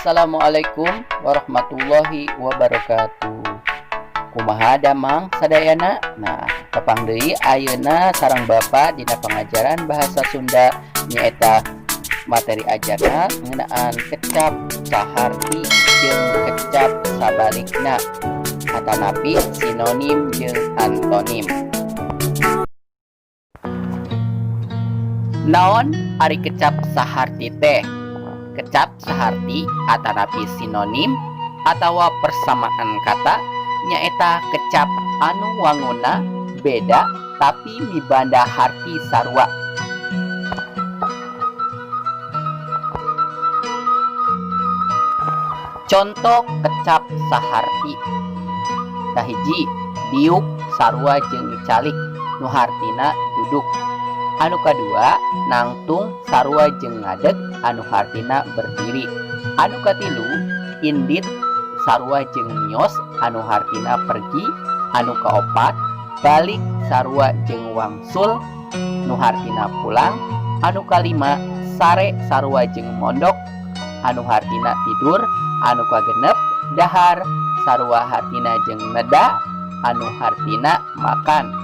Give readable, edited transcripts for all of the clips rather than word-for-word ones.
Assalamualaikum warahmatullahi wabarakatuh. Kumaha damang sadayana? Nah, tepang deui ayeuna sareng Bapak dina pangajaran bahasa Sunda, nyaeta materi ajarna ngeunaan kecap saharti jeung kecap sabalikna atanapi sinonim jeung antonim. Naon ari kecap saharti teh? Kecap saharti atanapi sinonim atawa persamaan kata nyaeta kecap anu wanguna beda tapi mibanda harti sarua. Conto kecap saharti: kahiji, diuk sarua jeung calik, nu hartina duduk. Anu kadua, nangtung sarua jeung ngadeg, anu hartina berdiri. Anu katilu, indit sarua jeung mios, anu hartina pergi. Anu kaopat, balik sarua jeung wangsul, nu hartina pulang. Anu kalima, sare sarua jeung mondok, anu hartina tidur. Anu kagenep, dahar sarua hartina jeung neda, anu hartina makan.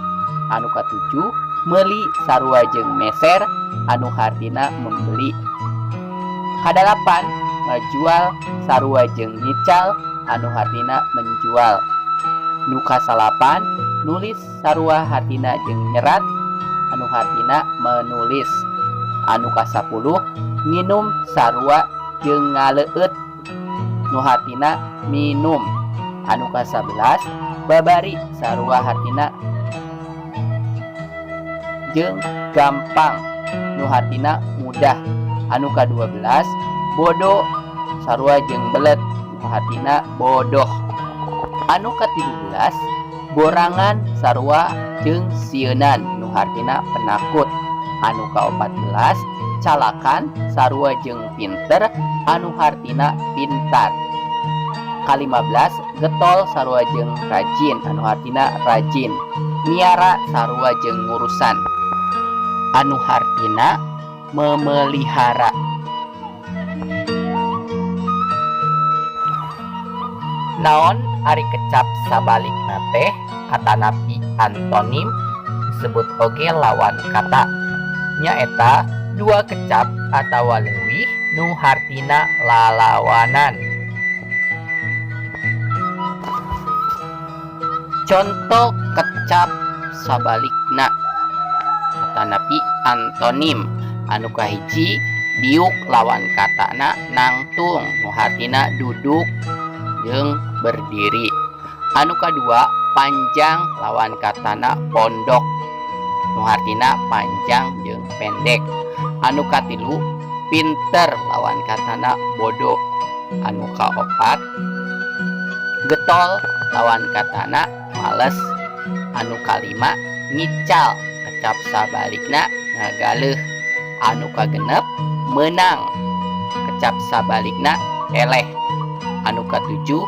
Anu katujuh, meuli sarua jeung meser, anu hartina membeli. Kadalapan, ngajual sarua jeung nyical, anu hartina menjual. Nu kasalapan, nulis sarua hartina jeung nyerat, anu hartina menulis. Anu kasapuluh, nginum sarua jeung ngaleueut, nu hartina minum. Anu kasabelas, babari sarua hartina jeung gampang, nu hartina mudah. Anu ka-12, bodo sarua jeung belet, nu hartina bodoh. Anu ka-13, borangan sarua jeung sieunan, nu hartina penakut. Anu ka-14, calakan sarua jeung pinter, anu hartina pintar. Ka-15, getol sarua jeung rajin, anu hartina rajin. Miara sarua jeung ngurusan, anu hartina memelihara. Naon ari kecap sabalikna teh atanapi antonim, disebut oge lawan kata, nyaeta dua kecap atawa leuwih nu hartina lalawanan. Conto kecap sabalikna atanapi antonim: anu kahiji, diuk lawan katana nangtung, nu hartina duduk jeung berdiri. Anu kadua, panjang lawan katana pondok, nu hartina panjang jeung pendek. Anu katilu, pinter lawan katana bodoh. Anu kaopat, getol lawan katana males. Anu kalima, ngical kecap sabalikna ngagaleuh. Anu kagenep, meunang kecap sabalikna eleh. Anu katujuh,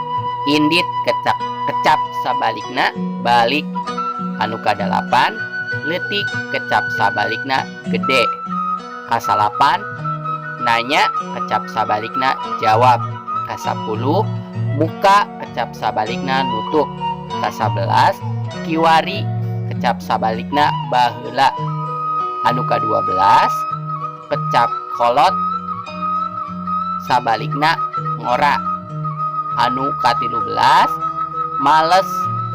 indit kecap sabalikna balik. Anu kadalapan, leutik kecap sabalikna gede. Kasalapan, nanya kecap sabalikna jawab. Kasapuluh, muka kecap sabalikna nutup. Kasabelas, kiwari kecap sabalikna baheula. Anu ka-12, kecap kolot sabalikna ngora. Anu ka-13, males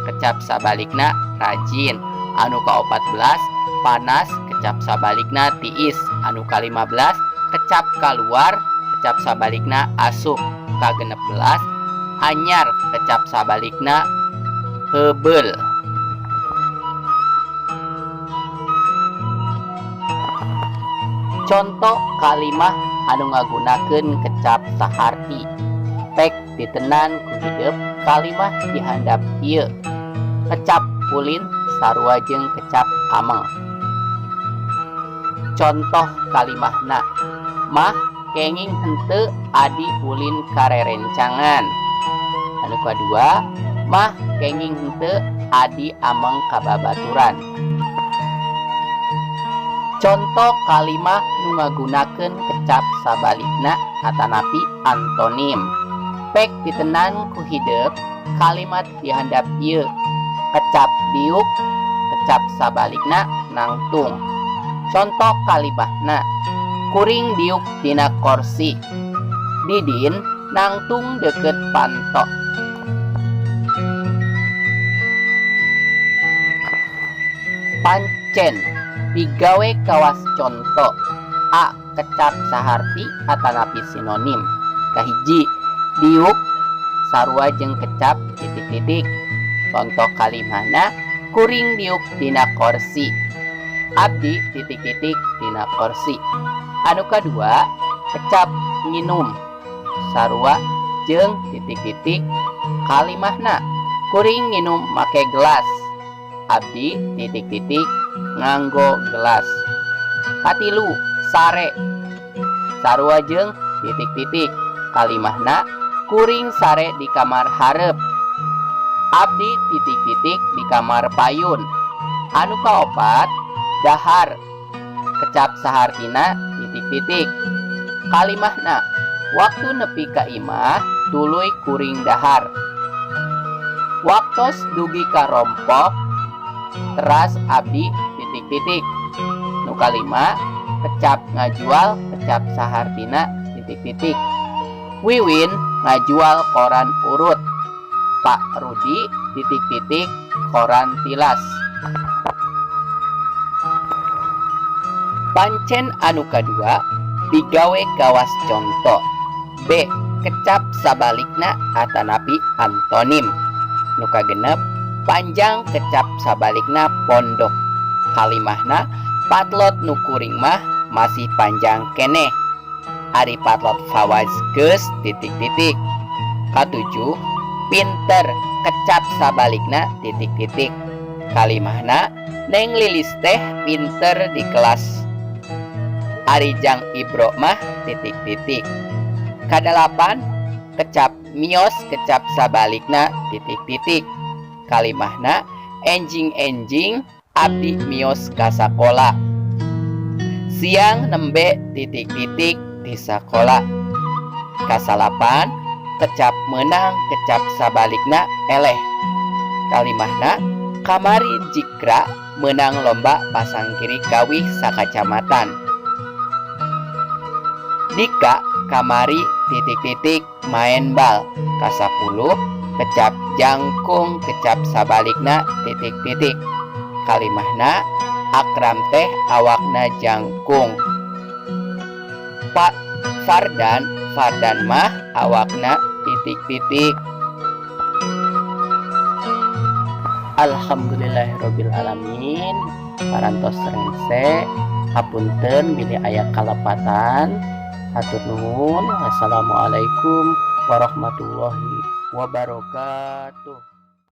kecap sabalikna rajin. Anu ka-14, panas kecap sabalikna tiis. Anu ka-15, kecap kaluar kecap sabalikna asup. Ka-16, anyar kecap sabalikna heubeul. Conto kalimah anu ngagunakeun kecap saharti, pek ditenan ku hidep kalimah di handap ieu: kecap ulin sarua jeung kecap ameng. Contoh kalimahna: mah kenging henteu adi ulin karerencangan. Anu kadua, mah kenging henteu adi ameng ka babaturan. Conto kalimah nu ngagunakeun kecap sabalikna atanapi antonim. Pek ditenan ku hidep kalimat di handap ieu. Kecap diuk, kecap sabalikna nangtung. Conto kalimahna, kuring diuk dina korsi. Didin nangtung deukeut panto. Pancen digawe kawas conto. A. Kecap saharti atanapi sinonim. Kahiji, diuk sarua jeung kecap titik-titik. Conto kalimahna kuring diuk dina korsi. Abdi titik-titik dina korsi. Anu kadua, kecap nginum sarua jeung titik-titik. Kalimahna kuring nginum make gelas. Abdi titik-titik nganggo gelas. Katilu, sare sarua jeung titik-titik. Kalimahna kuring sare di kamar hareup. Abdi titik-titik di kamar payun. Anu kaopat, dahar kecap sahartina titik-titik. Kalimahna waktu nepi ka imah tuluy kuring dahar. Waktos dugi ka rompok teras abdi titik-titik. Nu kalima, kecap ngajual kecap sahartina titik-titik. Wiwin ngajual koran urut. Pak Rudi titik-titik koran tilas. Pancen anu kadua digawe kawas conto. B. Kecap sabalikna atanapi antonim. Nu kagenep, panjang kecap sabalikna pondok. Kalimahna patlot nu kuring mah masih panjang keneh. Ari patlot Fawaz geus titik-titik. Katujuh, pinter kecap sabalikna titik-titik. Kalimahna Neng Lilis teh pinter di kelas. Ari Jang Ibro mah titik-titik. Kadalapan, kecap mios kecap sabalikna titik-titik. Kalimahna enjing-enjing abdi mios ka sakola. Siang nembe titik-titik di sakola. Kasalapan, kecap menang kecap sabalikna eleh. Kalimahna kamari Jikra menang lomba pasang kiri kawih sakacamatan. Dika kamari titik-titik main bal. Kasapuluh, kecap jangkung kecap sabalikna titik-titik. Kalimahna Akram teh awakna jangkung. Pak Fardan, Fardan mah awakna titik-titik. Alhamdulillahirabbil alamin. Parantos rengse, hapunten bilih aya kalepatan. Hatur nuhun. Wassalamualaikum warahmatullahi wabarakatuh.